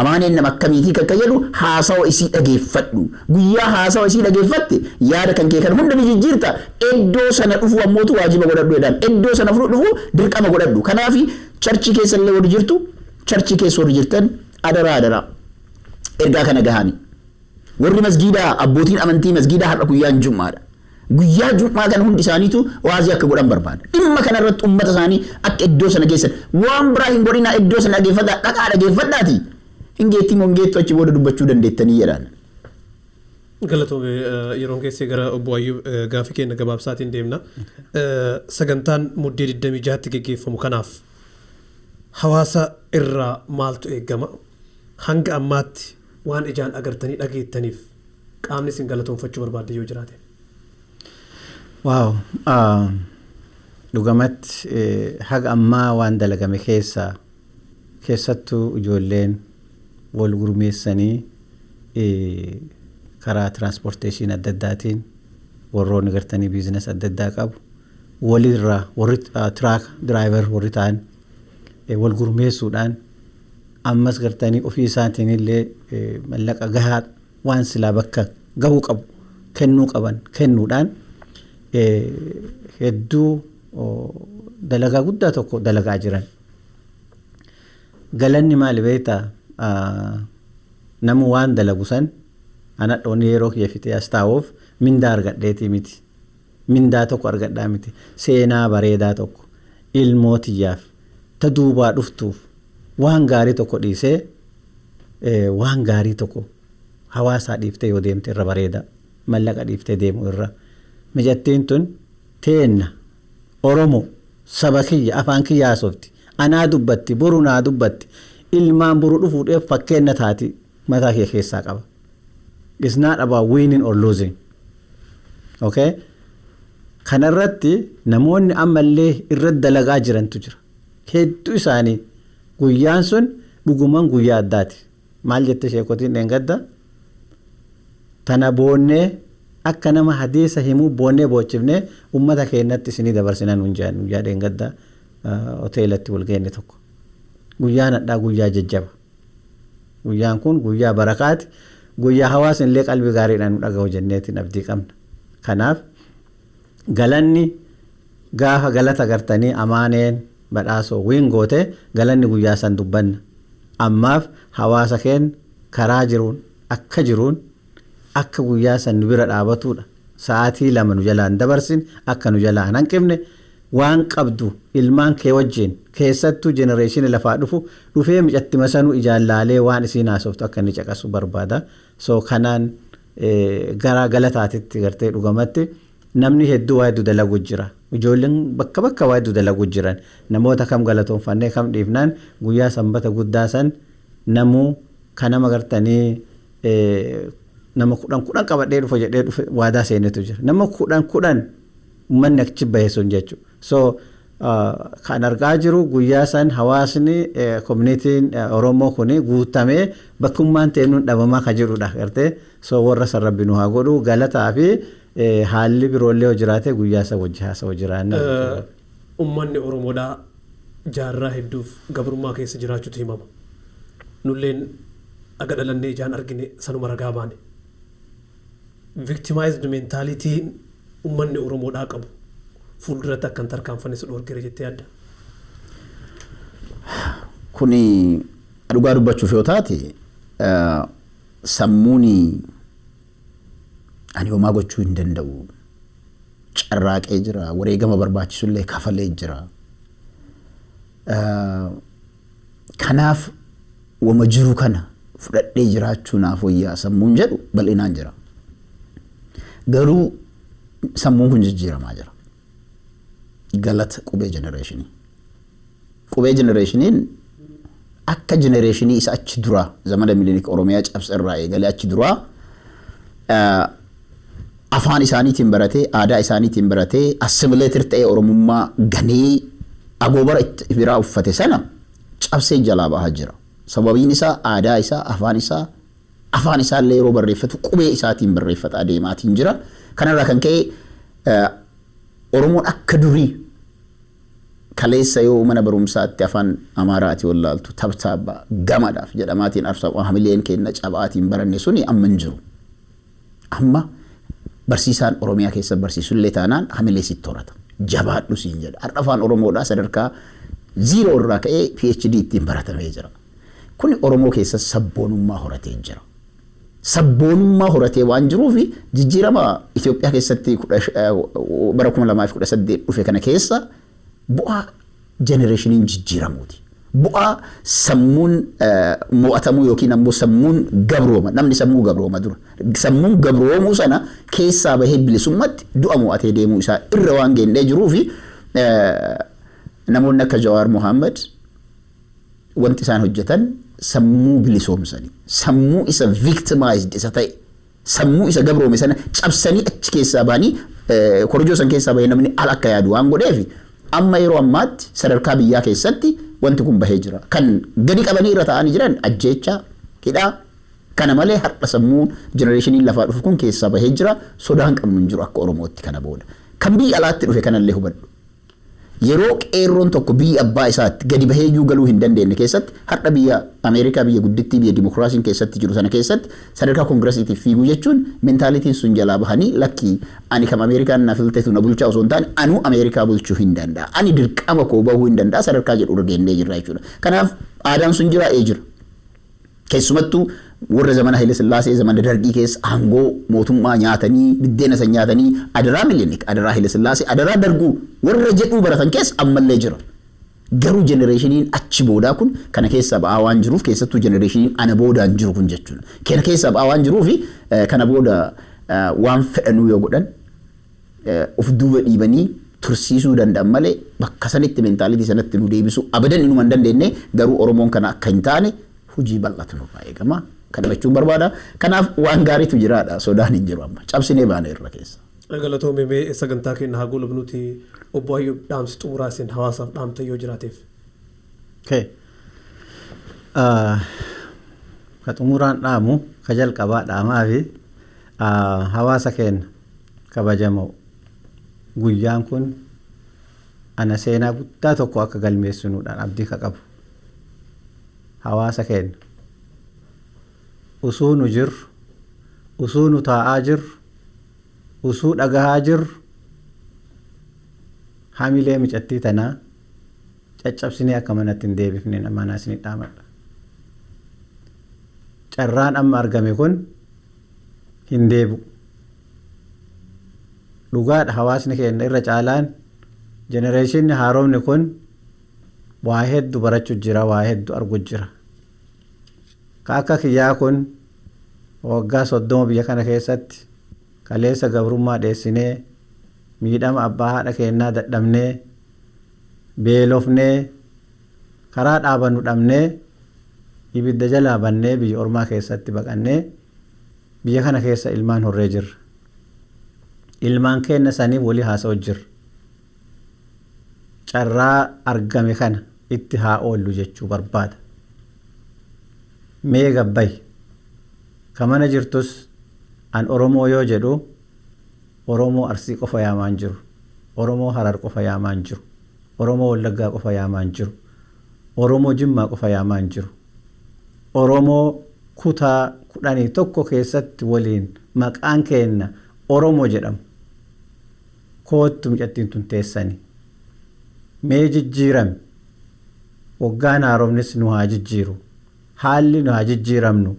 Amaaneen nama akkamiitii kakka jedhu haasawa isii dhageeffadhu. Guyyaa haasawa isii dhageeffatte yaada kan kee kan hunda ni jijjiirta. Iddoo sana dhufu ammootu waajiba godhadhu jedhaan. Iddoo sana dhufu dirqama godhadhu. Kanaafi church keessa illee warri jirtu, church keessa warri jirtan, adaraa adaraa ergaa kana gahani. Warri masgiidaa, abbootiin amantii masgiidaa, har'a guyyaan Jummaadha. Guyyaa Jummaa kana hundi isaaniitu waazii akka godhan barbaada. Dhimma kana irratti uummata isaanii akka iddoo sana geessan, waan biraa hin godhinaa, iddoo sana dhageeffadhaa, dhaqaa dhageeffadhaati. Hin geettii moo hin geettu achi booda dubbachuu dandeettanii jedhaan. Galatoome. Yeroon keessee gara obbo Ayyub gaafii keenya gabaabsaatiin deemna. Sagantaan Muddee 26tti geggeeffamu kanaaf hawaasa irraa maaltu eegama? Hanga ammaatti waan ijaan agartanii dhageettaniif qaamni isin galatoonfachuu barbaadde yoo jiraate. Wow. Dhugamatti haga ammaa waan dalagame keessaa, keessattuu ijoolleen wal gurmeessanii karaa transportation adda addaatiin, warroonni gartanii business adda addaa qabu walirraa, warri truck driver warri ta'an wal gurmeessuudhaan, ammas gartanii ofii isaatiin illee mallaqa gahaa waan silaa bakka gahuu qabu kennuu qaban kennuudhaan hedduu dalagaa guddaa tokko dalagaa jiran. Galanni maali beektaa? Namu waan dalagu san anadhoonni yeroo kiyya fixee as taa'uuf mindaa argadheetii miti. Mindaa tokko argadhaa miti. Seenaa bareedaa tokko ilmoo tiyyaaf ta duubaa dhuftuuf waan gaarii tokko dhiisee, waan gaarii tokko hawaasaa dhiiftee yoo deemte irra bareeda mallaqa dhiiftee deemu irra. Mijattiin tun teenna, Oromo, saba kiyya, afaan kiyya haasofti, anaa dubbatti, boru naa dubbatti, ilmaan boru dhufuudhaaf fakkeenya taati mataa kee keessaa qaba. It's not about winning or losing. Okay? Kanarratti namoonni ammallee irratti dalagaa jirantu jira. Hedduu isaanii guyyaan sun dhuguman guyyaa addaati. Maal jette sheekotiin dheengadda? Tana boonnee akka nama hadiisa himuu boonnee boochifnee uummata keenyatti isinii dabarsina nuun jedhan guyyaa dheengadda hoteelatti wal geenne tokko. Guyyaan hadhaa guyyaa jajjaba. Guyyaan kun guyyaa barakaati. Guyyaa hawaasni illee qalbii gaariidhaan nu dhaga'u jenneetiin abdii qabna. Kanaaf galanni gaafa galata gartanii Amaaneen Badhaasoo win goote, galanni guyyaa san dubbanna. Ammaaf hawaasa keenya karaa jiruun akka jiruun akka guyyaa san nu bira dhaabatudha. Sa'aatii 2 nu jalaan dabarsin, akka nu jalaan hanqifne, waan qabdu ilmaan kee wajjin, keessattuu generation lafaa dhufu dhufee micatti masanuu ijaan laalee waan isiin haasoftu akka inni caqasu barbaada. So kanaan gara galataatitti gartee dhugamatti namni hedduu waa hedduu dalagu jira. Ijoolleen bakka bakka waa hedduu dalagu jiran, namoota kam galatoonfannee kam dhiifnaan, guyyaa Sanbata guddaa san namuu kanama gartanii nama 10 10 qabadhee dhufa jedhee dhufe waadaa seenetu jira. Nama 10 10 uummanni achi bahe sun jechuudha. So kan argaa jiru guyyaa san hawaasni, community n Oromoo kuni guutamee bakkummaan teenuun dhabamaa kan jirudha gartee. So warra san Rabbi nu haa godhu. Galataa fi haalli biroollee yoo jiraate guyyaa san wajji haasawa jiraanna. Uummanni Oromoodhaa jaarraa hedduuf gabrummaa keessa jiraachuutu himama. Nulleen aga dhalannee ijaan argine sanuma ragaa baane. Victimized mentality uummanni Oromoodhaa qabu fuulduratti akkan tarkaanfanne si dhoorgeera jettee yaadda? Kuni dhugaa dubbachuuf yoo taate, sammuun ani homaa gochuu hin danda'u. Carraaqee jira, wareegama barbaachisullee kafalee jira. Kanaaf wama jiru kana fudhadhee jiraachuu naaf wayyaa sammuun jedhu bal'inaan jira. Garuu sammuun kun jijjiiramaa jira. Galata Qubee Generation. Qubee Generationiin akka generationii isa achi duraa zamana Milinik Oromiyaa cabsa irraa eegalee achi duraa afaan isaaniitiin baratee, aadaa isaaniitiin baratee, assimilated ta'ee, Oromummaa ganee agoobara itti biraa uffate sana cabsee jalaa bahaa jira. Sababiin isaa aadaa isaa, afaan isaa, afaan isaa illee yeroo barreeffatu qubee isaatiin barreeffata adeemaatiin jira. Kanarraa kan ka'e Oromoon akka durii kaleessa yoo mana barumsaatti afaan Amaaraati wallaaltu tabtaabba gamadhaaf jedhamaatiin arsa hamileen kenna cabaatiin baranne suni amma hin jiru. Amma barsiisaan Oromiyaa keessa barsiisullee taanaan hamilee sitti horata. Jabaadhu siin jedha. Har'a afaan Oromoodhaa sadarkaa zero irraa ka'ee PhD ittiin baratamee jira. Kuni Oromoo keessa sabboonummaa horatee jira. Sabboonummaa horatee waan jiruuf jijjiirama Itoophiyaa keessatti bara 2018 dhufe kana keessa bu'aa generationiin jijjiiramuuti. Bu'aa sammuun mo'atamuu yookiin ammoo sammuun gabrooma, namni sammuu gabrooma dura. Sammuun gabroomuu sana keessaa bahee bilisummaatti du'a mo'atee deemuu isaa irra waan geennee jiruu fi namoonni akka Jawaar Mohaammed wanti isaan hojjetan sammuu bilisoomsanii, sammuu isa victimized isa ta'e, sammuu isa gabroome sana cabsanii achi keessaa bahanii, korojoo san keessaa bahee namni ala akka yaadu waan godheef, amma yeroo ammaatti sadarkaa biyyaa keessatti wanti kun bahee jira. Kan gadi qabanii irra taa'anii jiran ajjeechaa, hidhaa kana malee har'a sammuu generationiin lafaa dhufu kun keessaa bahee jira. Sodaan qabnu hin jiru akka Oromootti kana booda. Kan biyya alaatti dhufe kanallee hubadhu. Yeroo qeerroon tokko biyya abbaa isaatti gadi bahee iyyuu galuu hin dandeenye keessatti, har'a biyya Ameerikaa, biyya guddittii, biyya dimokiraasiin keessatti jiru sana keessatti sadarkaa koongiresiitiif fiiguu jechuun mentalityn sun jalaa bahanii, lakkii, ani kam Ameerikaan na filtetu na bulchaa osoo hin taane anuu Ameerikaa bulchuu hin danda'a. Ani dirqama koo bahuu hin danda'a sadarkaa jedhu irra geennee jirra jechuudha. Kanaaf aadaan sun jira, ee jira. Keessumattuu warra zamana Haile Sillaasee, zamana Dargii keessa aangoo mootummaa nyaatanii, biddeena san nyaatanii, adaraa Milinik, adaraa Haile Sillaasee, adaraa Darguu warra jedhuu baratan keessa ammallee jira. Garuu generationiin achi boodaa kun kana keessa ba'aa waan jiruuf, keessattuu generationiin ana boodaan jiru kun jechuudha. Kana keessa ba'aa waan jiruuf kana booda waan fedhanuu yoo godhan of duuba dhiibanii tursiisuu danda'an malee bakka sanitti mentality sanatti nu deebisuu abadan inuma hin dandeenye. Garuu Oromoon kana akka hin taane hojii bal'atu nurraa eegama. Kana jechuun barbaada. Kanaaf waan gaariitu jiraadha. Sodaan hin jiru amma. Cabsinee baane irra keessa. Galatoomii. Mee sagantaa keenya haa goolabnuuti, obbo Ayyub, dhaamsi xumuraa isin hawaasaaf dhaamta yoo jiraateef. Okay. Ka xumuraan dhaamu, ka jalqabaa dhaamaa fi hawaasa keenya kabajamoo, guyyaan kun ana seenaa guddaa tokko akka galmeessinuudhaan abdii ka qabu. Hawaasa keenya, usuu nu jirru, usuu nu taa'aa jirru, usuu dhagahaa jirru, hamilee micattii tanaa caccabsinee akka manatti hin deebifne manaa isinii dhaamadha. Carraan amma argame kun hin deebi'u. Dhugaadha, hawaasni keenya irra caalaan generationni haaromni kun waa hedduu barachuu jira, waa hedduu argu jira. Ka akka kiyyaa kun waggaa 30 biyya kana keessatti kaleessa gabrummaa dheessinee, miidhama abbaa haadha keenyaa dadhabnee, beelofnee, karaa dhaabannu dhabnee, ibidda jalaa bannee, biyya ormaa keessatti baqannee, biyya kana keessa ilmaan horree jirra. Ilmaan keenya saniif walii haasa'u jirra. Carraa argame kana itti haa oollu jechuu barbaada. Mee gabbayi. Ka mana jirtus, an Oromoo yoo jedhu Oromoo Arsii qofa yaamaan jiru. Oromoo Harar qofa yaamaan jiru. Oromoo Wallaggaa qofa yaamaan jiru. Oromoo Jimmaa qofa yaamaan jiru. Oromoo Kutaa 11 keessatti waliin maqaan keenna Oromoo jedhamu. Koottu mucattiin tun teessani. Mee jijjiirame. Waggaan haaromnis nu haa jijjiiru. Haalli nu haa jijjiiramnu.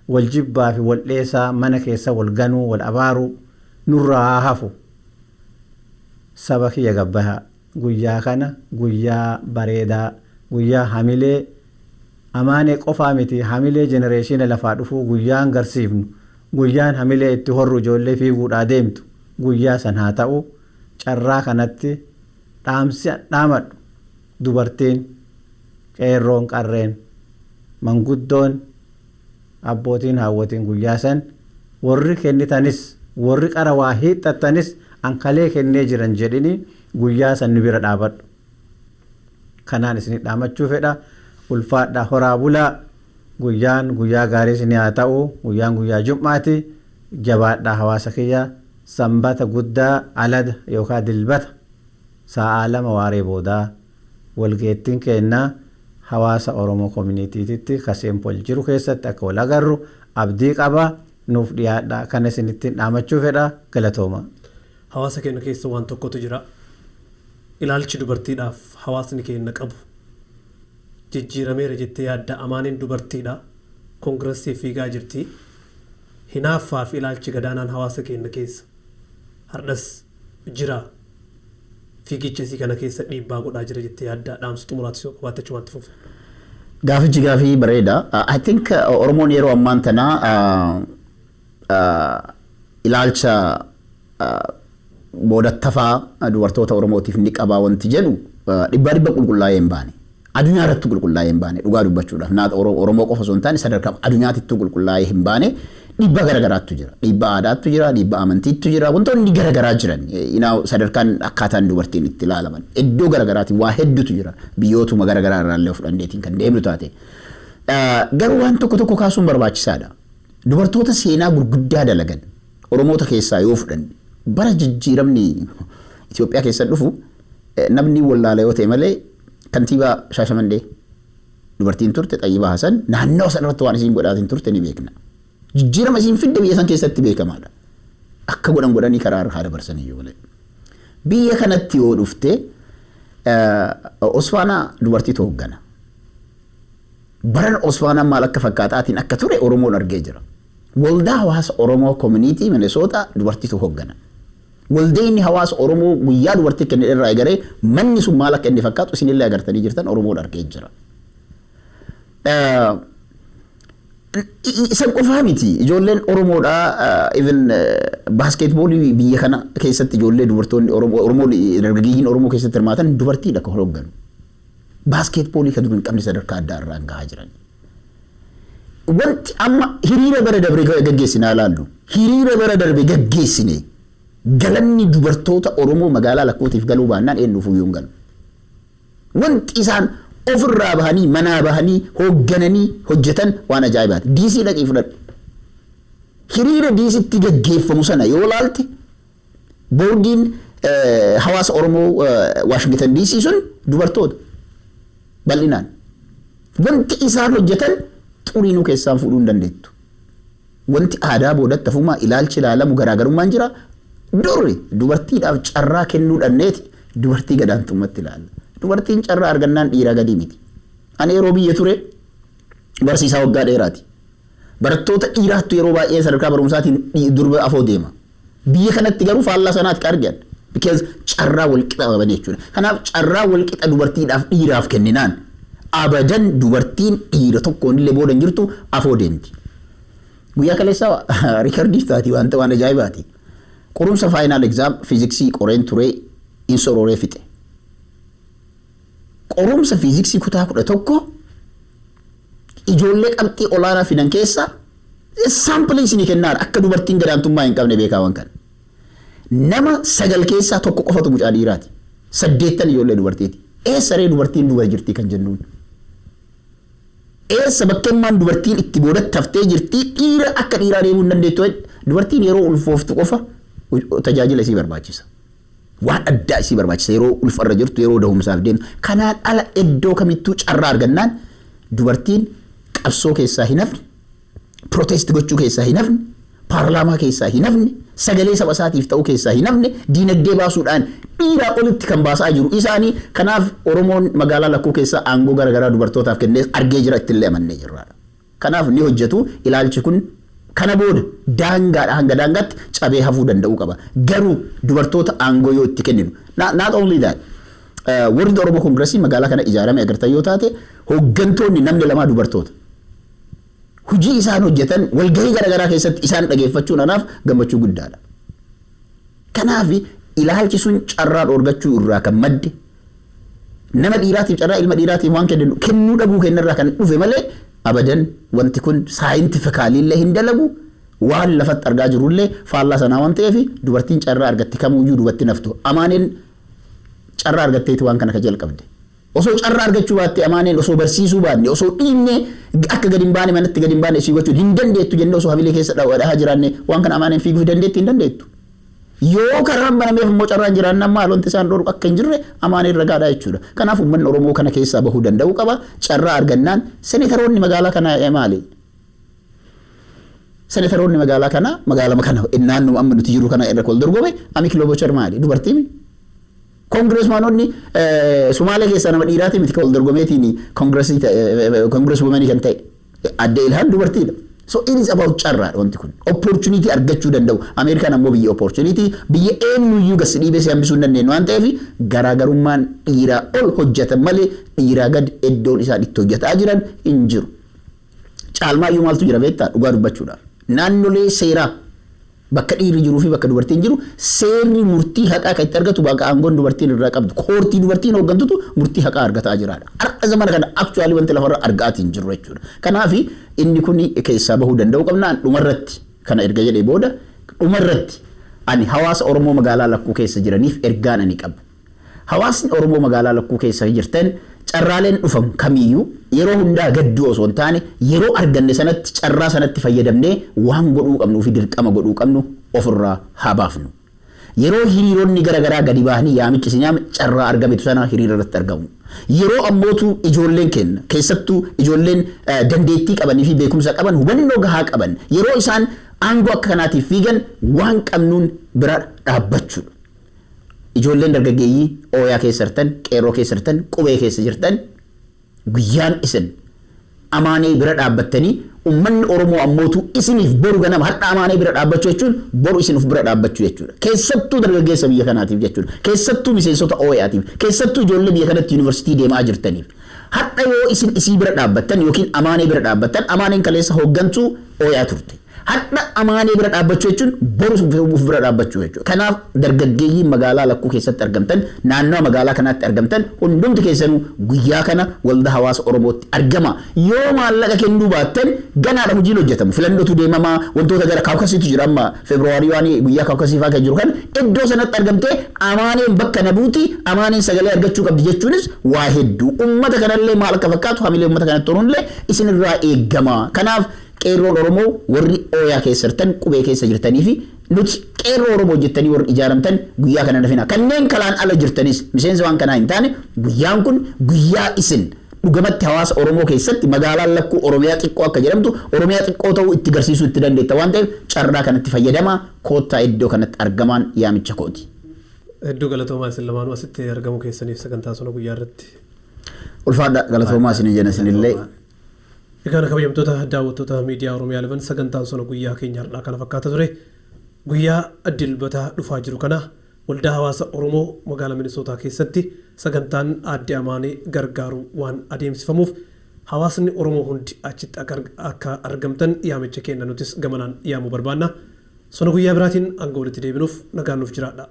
Wal jibbaa fi wal dheesaa, mana keessa wal ganuu, wal abaaruu nurraa haa hafu. Saba kiyya gabbahaa. Guyyaa kana guyyaa bareedaa, guyyaa hamilee Amaanee qofaa miti, hamilee generation lafaa dhufuu guyyaan garsiifnu, guyyaan hamilee itti horru, ijoollee fiiguudhaa deemtu guyyaa san haa ta'u. Carraa kanatti dhaamsi dhaamadhu, dubartiin, qeerroon, qarreen, manguddoon, abbootiin, haawwatiin, guyyaa san warri kennitanis, warri qara waa hiixxattanis, ankalee kennee jiran jedhini guyyaa san nu bira dhaabadhu. Kanaan isin dhaamachuu fedha. Ulfaadha, horaa bulaa. Guyyaan guyyaa gaarii isin haa ta'u. Guyyaan guyyaa jum'aati. Jabaadha hawaasa kiyya. Sanbata guddaa, alada yookaan Dilbata, sa'aa 2 waaree boodaa walgeettiin kennaa hawaasa Oromoo communityitti ka Saint Paul jiru keessatti akka wal agarru abdii qaba. Nuuf dhiyaadha. Kana isinittiin dhaamachuu fedha. Galatooma. Hawaasa keenya keessa waan tokkotu jira. Ilaalchi dubartiidhaaf hawaasni keenya qabu jijjiirameera jettee yaadda? Amaaniin dubartiidha. Koongiressii fiigaa jirti. Hinaaffaa fi ilaalchi gadaanaan hawaasa keenya keessa hardhas jira. Fiigicha isii kana keessa dhiibbaa godhaa jira jettee yaadda? Dhaamsa xumuraatti yoo qabaatte achumaatti fufe. Gaafichi gaafii bareeda. I think Oromoon yeroo ammaan tana ilaalcha boodattafaa dubartoota Oromootiif ni qabaa wanti jedhu dhibbaa dhibba qulqullaa'ee hin baane. Addunyaa irratti qulqullaa'ee hin baane dhugaa dubbachuudhaaf. Naata Oromoo qofa osoo hin taane sadarkaa addunyaatittuu qulqullaa'ee hin baane. Dhiibbaa garagaraatu jira. Dhiibbaa aadaatu jira, dhiibbaa amantiitu jira, wantoonni garagaraa jiran. Sadarkaan akkaataan dubartiin itti ilaalaman. Iddoo garagaraatiin waa hedduutu jira. Biyyootuma garagaraa irraallee fudhanneetiin kan deemnu taate. Garuu waan tokko tokko kaasuun barbaachisaadha. Dubartoota seenaa gurguddaa dalagan Oromoota keessaa yoo fudhanne, bara jijjiiramni Itoophiyaa keessa dhufu, namni wallaala yoo ta'e malee, kantiibaa Shaashamannee dubartiin turte Xayyibaa Hasan naannoo sana irratti waan isiin godhaatiin turte ni beekna. Jijjiirama isiin fidde biyya san keessatti beekamaadha. Akka godhan godhanii karaa irraa dabarsan iyyuu malee. Biyya kanatti yoo dhufte, Osfaanaa dubartiitu hooggana. Baran Osfaanaan maal akka fakkaataatiin akka ture Oromoon argee jira. Waldaa hawaasa Oromoo community Minnesota dubartiitu hooggana. Waldeenni hawaasa Oromoo guyyaa dubartii kenne irraa eegalee manni sun maal akka inni fakkaatu isinillee agartanii jirtan, Oromoon argee jira. Isan qofaa miti, ijoolleen Oromoodhaa even basketballii biyya kana keessatti ijoollee dubartoonni Oromoo, Oromoo dargaggeeyyiin Oromoo keessatti hirmaatan dubartiidha kan hoogganu. Basketballii kan dur hin qabne sadarkaa addaa irraan gahaa jiran. Wanti amma hiriira bara darbe gaggeessinaa ilaallu, hiriira bara darbe gaggeessine galanni dubartoota Oromoo magaalaa lakkootiif galuu baannaan eenyuuf iyyuu hin galu. Wanti isaan ofirraa bahanii, manaa bahanii, hooggananii hojjetan waan ajaa'ibaati. DC dhaqii fudhadhu. Hiriira DCtti gaggeeffamu sana yoo laalte, boordiin hawaasa Oromoo Waashingtan DC sun dubartoota bal'inaan. Wanti isaan hojjetan xuriinuu keessaan fuudhuu hin dandeettu. Wanti aadaa boodatti hafumaa ilaalchi ilaalamu garaagarummaan jira. Durri dubartiidhaaf carraa kennuu dhanneeti dubartii gadaantummatti ilaalla. Dubartiin carraa argannaan dhiiraa gadii miti. Ani yeroo biyya ture barsiisaa waggaa dheeraati. Barattoota dhiiraattu yeroo baay'ee sadarkaa barumsaatiin durba afoo deema. Biyya kanatti garuu faallaa sanaatti kan argan. Because carraa wal qixa qaban jechuudha. Kanaaf carraa wal qixa dubartiidhaaf dhiiraaf kenninaan abadan dubartiin dhiira tokkoon illee booda hin jirtu, afoo deemti. Guyyaa kaleessaa recordiif taati, waan waan ajaa'ibaati. Qorumsa final exam fiiziksii qoreen ture, in sororee fixe. Qorumsa fiiziksii kutaa 11 ijoollee qabxii olaanaa fidan keessa sample isinii kennaadha, akka dubartiin gadaantummaa hin qabne beekaa waan kana. Nama sagal keessaa tokko qofatu mucaa dhiiraati. Saddeettan ijoollee dubartiiti. Eessa ree dubartiin dubara jirtii kan jennuun? Eessa bakkemmaan dubartiin itti boodatti haftee jirtii, dhiira akka dhiiraa deemuu hin dandeettu? Dubartiin yeroo ulfooftu qofa tajaajila isii barbaachisa. Waan addaa isii barbaachisa yeroo ulfarra jirtu, yeroo dahumsaaf deemtu. Kanaan ala iddoo kamittuu carraa argannaan dubartiin qabsoo keessaa hin hafne. Protest gochuu keessaa hin hafne, paarlaamaa keessaa hin hafne, sagalee saba isaatiif ta'uu keessaa hin hafne, diinagdee baasuudhaan dhiiraa olitti kan baasaa jiru isaanii. Kanaaf Oromoon magaalaa Lakkuu keessaa aangoo garaagaraa dubartootaaf kennee argee jira, ittillee amannee jirra. Kanaaf ni hojjetu. Ilaalchi kun kana booda daangaadha hanga daangaatti cabee hafuu danda'uu qaba. Garuu dubartoota aangoo yoo itti kenninu, not only that, warri Oromoo Koongiresii magaalaa kana ijaarame agartan yoo taate, hooggantoonni namni lamaa dubartoota. Hojii isaan hojjetan walgahii garaagaraa keessatti isaan dhageeffachuun anaaf gammachuu guddaadha. Kanaaf ilaalchi sun carraa dhoorgachuu irraa kan madde, nama dhiiraatiif carraa, ilma dhiiraatiif waan kenninu kennuu dhabuu kennarraa kan dhufe malee, abadan wanti kun scientifically illee hin dalagu. Waan lafatti argaa jirullee faallaa sanaa waan ta'eef, dubartiin carraa argatte kamuyyuu dubartii naftu. Amaaneen carraa argatteeti waan kana ka jalqabde. Osoo carraa argachuu baatte Amaaneen, osoo barsiisuu baanne, osoo dhiibne akka gadi hin baane, manatti gadi hin baane isii gochuun hin dandeettu jennee osoo hamilee keessa dhahaa jiraanne, waan kana Amaaneen fiiguu dandeetti? Hin dandeettu. Yoo karaan banameef immoo carraan jiraannaan maal wanti isaan dhorku akka hin jirre Amaaneen ragaadha jechuudha. Kanaaf uummanni Oromoo kana keessaa bahuu danda'uu qaba. Carraa argannaan senetaroonni magaalaa kana maali? Senetaroonni magaalaa kana, magaalama kana, naannoo amma nuti jiru kana irra wal dorgome Amy Klobuchar maali? Dubartii. Congressmanonni Sumaalee keessaa nama dhiiraati miti kan wal dorgomeetiin koongiresii, congresswomanii kan ta'e. Adde Ilhaan dubartiidha. So it is about carraadha wanti kun. Opportunity argachuu danda'u. Ameerikaan ammoo biyya opportunity, biyya eenyuyyuu gas dhiibee si hambisuu hin dandeenye waan ta'eef, garaagarummaan dhiiraa ol hojjetan malee dhiiraa gad iddoon isaan itti hojjetaa jiran hin jiru. Caalmaayyuu maaltu jira beektaa, dhugaa dubbachuudhaaf? Naannolee seeraa bakka dhiirri jiruu fi bakka dubartiin jiru, seerri murtii haqaa kan itti argatu bakka aangoon dubartiin irraa qabdu, courtii dubartiin hooggantutu murtii haqaa argataa jiraadha. Har'a zamana kana actually wanti lafarra argaatiin hin jiru jechuudha. Kanaaf inni kun keessaa bahuu danda'u qabnaan. Dhumarratti, kana erga jedhee booda, dhumarratti ani hawaasa Oromoo magaalaa Lakkuu keessa jiraniif ergaan ani qabu. Hawaasni Oromoo magaalaa Lakkuu keessa jirtan, carraaleen dhufan kamiyyuu yeroo hundaa gadduu osoo hin taane, yeroo arganne sanatti carraa sanatti fayyadamnee waan godhuu qabnuu fi dirqama godhuu qabnu ofirraa haa baafnu. Yeroo hiriironni garaagaraa gadi bahanii yaamichi si nyaame, carraa argametu sana hiriira irratti argamu. Yeroo ammootu ijoolleen keenya, keessattuu ijoolleen dandeettii qabanii fi beekumsa qaban, hubannoo gahaa qaban, yeroo isaan aangoo akka kanaatiif fiigan waan qabnuun bira dhaabbachuudha. Ijoolleen dargaggeeyyii ooyaa keessa jirtan, qeerroo keessa jirtan, qubee keessa jirtan, guyyaan isin Amaanee bira dhaabbattanii, ummanni Oromoo ammootu isiniif boru ganama, har'a Amaanee bira dhaabbachuu jechuun boru isin uf bira dhaabbachuu jechuudha. Keessattuu dargaggeessa biyya kanaatiif jechuudha. Keessattuu miseensota OYAatiif, keessattuu ijoollee biyya kanatti yuunivarsiitii deemaa jirtaniif. Har'a yoo isin isii bira dhaabbattan yookiin Amaanee bira dhaabbattan, Amaaneen kaleessa hooggantuu OYA turte. Har'a Amaanee bira dhaabbachuu jechuun boru uf bira dhaabbachuu jechuudha. Kanaaf dargaggeeyyii magaalaa Lakkuu keessatti argamtan, naannoo magaalaa kanaatti argamtan, hundumti keessanuu guyyaa kana waldaa hawaasa Oromootti argama. Yoo maallaqa kennuu baattan ganaadha hojiin hojjetamu. Filannootu deemamaa, wantoota gara caucusiitu jira, amma Feebruwaarii waan guyyaa caucusii fa'aa kan jiru kan iddoo sanatti argamtee Amaaneen bakka na buuti, Amaaneen sagalee argachuu qabdi jechuunis waa hedduu. Uummata kanallee maal akka fakkaatu hamilee uummata kanatti toluunillee isinirraa eegama. Kanaaf qeerroon Oromoo warri ooyaa keessa jirtan, qubee keessa jirtanii fi nuti qeerroo Oromoo jettanii warri ijaaramtan guyyaa kana dafina. Kanneen kalaan ala jirtanis, miseensa waan kanaa hin taane, guyyaan kun guyyaa isin dhugamatti hawaasa Oromoo keessatti magaalaan Lakkuu Oromiyaa xiqqoo akka jedhamtu, Oromiyaa xiqqoo ta'uu itti garsiisuu itti dandeetta waan ta'eef, carraa kanatti fayyadamaa, koottaa iddoo kanatti argamaan yaamicha kooti. Hedduu galatoomaa isin lamaanuu asitti argamuu keessaniif sagantaa sona guyyaa irratti. Ulfaadha, galatoomaa isinii jenna isinillee. Egaa kabajamtoota daawwattoota miidiyaa Oromiyaa 11, sagantaan sona guyyaa keenya har'aa kana fakkaata ture. Guyyaa Dilbataa dhufaa jiru kana waldaa hawaasa Oromoo magaalaa Minisootaa keessatti sagantaan aadde Amaanee gargaaru waan adeemsifamuuf, hawaasni Oromoo hundi achitti akka argamtan yaamicha kenna, nutis gamanaan yaamuu barbaanna. Sona guyyaa biraatiin hanga walitti deebinuuf nagaan nuuf jiraadha.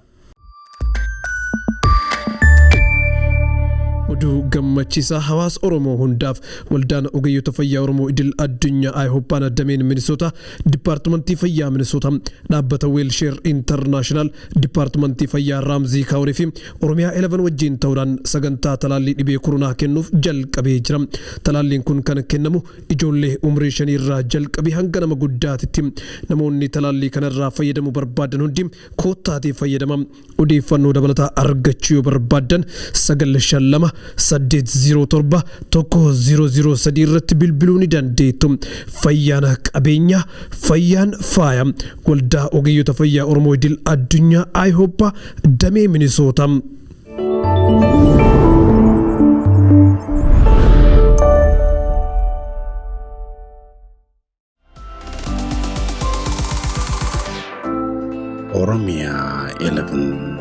Oduu gammachiisaa hawaasa Oromoo hundaaf: Waldaan Ogeeyyota Fayyaa Oromoo Idil Addunyaa IHOPAan dameen Minisoota, Dipaartimentii Fayyaa Minisoota, dhaabbata Well Share International, Dipaartimentii Fayyaa Ramsey County fi Oromiyaa 11 wajjin ta'uudhaan sagantaa talaallii dhibee koronaa kennuuf jalqabee jira. Talaalliin kun kan kennamu ijoollee umrii 5 irraa jalqabee hanga nama guddaatitti. Namoonni talaallii kanarraa fayyadamuu barbaadan hundi koottaatii fayyadama. Odeeffannoo dabalataa argachuu yoo barbaaddan 952 807 1003 irratti bilbiluu ni dandeettu. Fayyaan qabeenya, fayyaan faaya. Waldaa Ogeeyyota Fayyaa Oromoo Idil Addunyaa IHOPA damee Minisoota. Oromia 11.